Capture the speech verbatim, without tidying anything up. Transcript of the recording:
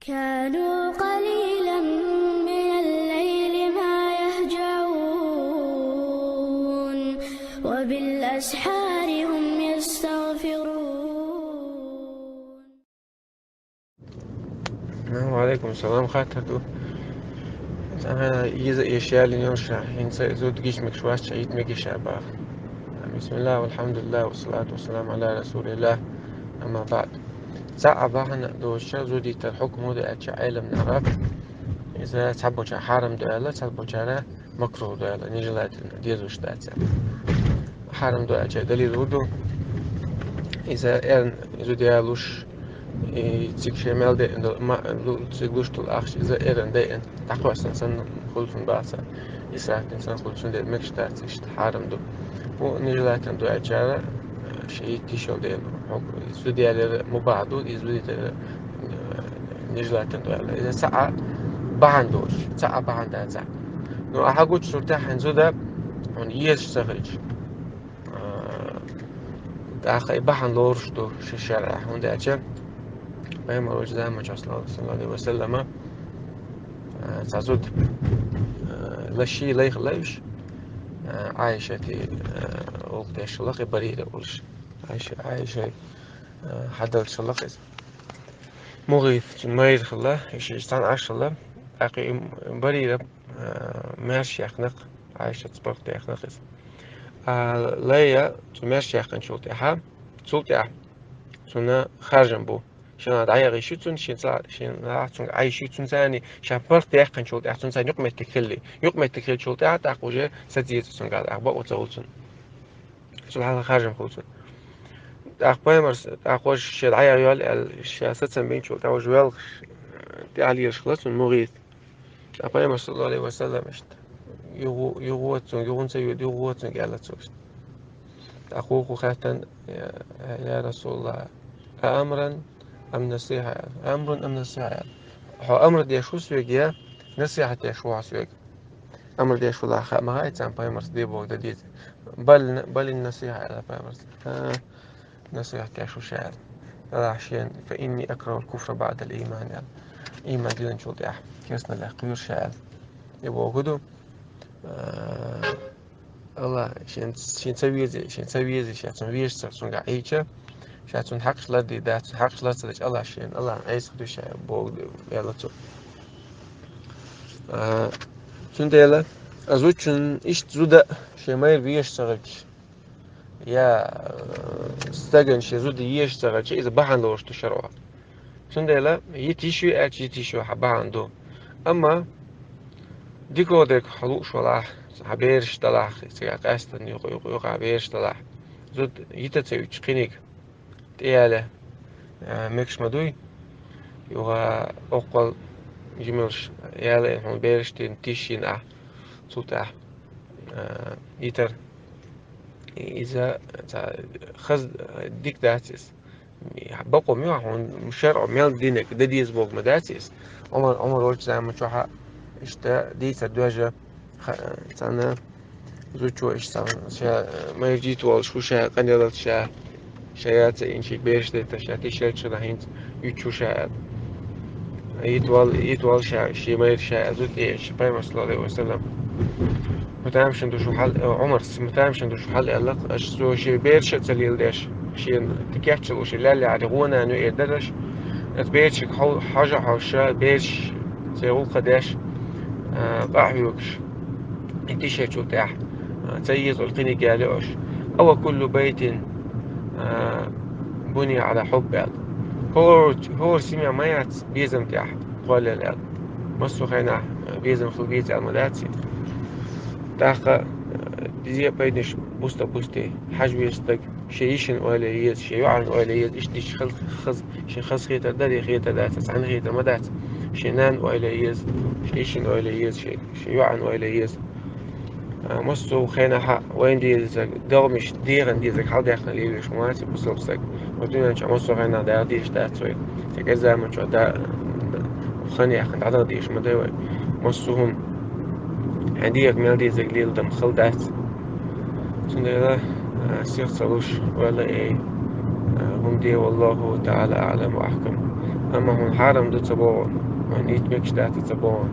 كانوا قليلا من الليل ما يهجعون وبالأسحار هم يستغفرون. Ва алейкум салам, хаттар ду. Ага, иза эшяли нёрша, хинца зуд гишмик швасча ит мегиша ба. Бисмилла, валхамдулилла, вассалату вассаламу аля расулилла. Амма баъд. Цаъа бахана доша зудитар хукму да ача илм нара. Иза цабоча харам да ала, цабочара макрух да ала, нежелательно, дезуш даця. Харам да ача далил вуду. Иза эрн зудиалуш, и цик шемел де, ма, лу, цик луштул ахш, иза эрн де, таквасан сан хулфун баса. Исрафин сан хулфун де мекштациш харам ду. Бу нежелательно да ачара, шеи тишел де, зудиалер мубаду, и зудитер нежелательно да ала. Иза цаъа бахана дош, цаъа бахана даца. Ну, аха гуч сурта хин зуда, он еш сахрич. Дахай бахана лоруш ду ши шара, хун дача. Пайхамар уж заман час, саллаллаху алейхи ва саллама, цазуд лаши лайх лайш. Айшати олдеш лахи барира улш. Айша, Айша хадал шалах из. Мугис майр хала, иши сан ашала, аки барира мерш яхнах, Айша цпарх яхнах из. А лая цу мерш яхнах чулт яха, цулт яха. Цуна харжам бу. Шина даяги шицун, шин ца, шин цун ай шицун цани, ша парт яхнах чулт яха, цун цани юкметти хилли. Юкметти хил чулт яха, так уже садится цун гад, ахба оцаулцун. Цул хала харжам хулцун. Ах паймарс, ах хош шед ая йол, эл ша сацам бин чулт, ах уж вел, ти алирш хлацун мугис. Ах Пайхамар саллаллаху алейхи ва саллам ишт. Югу, югу ацун, югун са юд, югу ацун гяла цукшт. Ах ху ху хатан, я, я Расулаллах, а амран ам насиха? Амрун ам насиха? Хо амр деш ху свег я, насиха деш ху свег. Амр деш ху лаха, ма гай цам Пайхамар сде Бог да диз. Бал, бал насиха, я Пайхамар. Насихат яшу шаъал. Аллах шен, فإني أكره الكفر بعد الإيمان, ял. Иман дилан чул дяхь. Кесна лех куйр шаъал. И богуду. Аллах шен, шен цавизи, шен цавизи, ша цун виш цар цун гаича. Ша цун хакш лади да, цун хакш лацадич Аллах шен. Аллах айс хду ша бог яла цу. Цун дела, азучун ишт зуда шемайр виш царыч. Я стаган ши зуди еш цагача, иза бахана лошту шаро. Цундела, ит ишви ач, ит ишви ха бахана ду. Амма дикодек халу швалах, ха берш талах, цига къастан юкъу юкъу юкъу берш талах. Зуд ита цевич киник тияле мекш мадуй. Юга окъал жимелш яле хун берш тин тишин а. Цута итар. Иза ца хаз дик дацис. Бакъо мио хун шаръ мел динек дадиз бог ма дацис. Омар, Омар оч зама чоха ишта дица дожа цана зучо иш цана ша майрджит вал шуша канделат ша шаяца инчи беш дета ша тишел чана хинц ючу ша. Ит вал, ит вал ша, ши майр ша, зут э, ши Пайхамар саллаллаху алейхи ва саллам. Мутамшин душу хал, э, Умар, с-, мутамшин душу хал эллак, аш су ши берша цалил деш, ши тикятчил уши лали ари гуна ну э дадаш, эт берчик хал, хажа хавша, берш, цегул кадеш, э, бахюкш, итише чутях, э, цайиз улкини гали ош. Ава куллу байтин, э, буни ала хуббел. Хор, хор симя маяц безам тях. Къолелел. Массу хайна безам хул безал мадаци. Таха дизе пайдниш буста бусти. Хаж вестаг. Ши ишин ойле ез, ши юан ойле ез, иш диш хал хаз, ши хаз хитар дари хитар дац, цан хитар мадац. Ши нан ойле ез, ши ишин ойле ез, ши, ши юан ойле ез. Массу хайна ха вайн дезаг, догмиш диран дезаг хал дахна левиш муаци бусалбсаг. Ватуян ча массу хайна да диш да цой. Тек заман ча да хани ахын да диш ма да вай. Массу хум хандиак мел дезаг лил дам хал дац. Цундела сих салуш вала эй. Хум де валлаху таала а'лам ва ахкам. Амма хьона хьарам да ца боху, хьона итт мегаш дац ца боху.